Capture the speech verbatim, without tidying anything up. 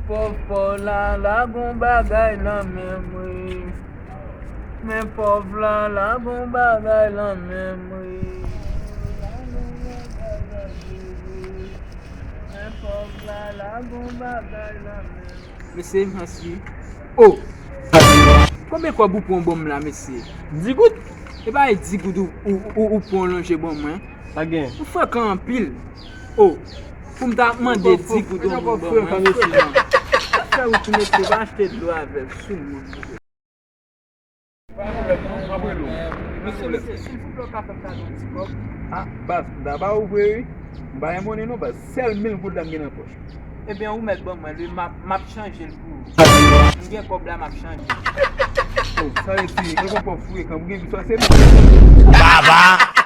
Pòv pòv la, la gon bagay lan menm wi. Men pòv la, la gon bagay lan menm wi. Men pòv la, la gon bagay lan menm. Mesye, mèsi. Oh! Konbyen kòb ou pran ban m la, mesye? Di goud? E pa di goud ou, ou, ou, ou pran lonje ban mwen. Pa gen. Ou frekan anpil. Oh! Pou m ta mande di goud ou ban mwen. Frekan. Fè wout, mesye, pa achte dlo avè l, sou moun. Mesye, mesye, silvouplè, w ka fè m kado yon ti kòb? Ah, baz, m ta ba ou vre, wi. M pa gen monnen non, baz. Sèl mil goud la m gen nan pòch. Ebyen, ou mèt ban mwen li, m ap, m ap chanje l pou ou. M gen kòb la, m ap chanje. Oh, sa vle di, mwen gon pòv frekan, pou gen sa se mwen. Baba!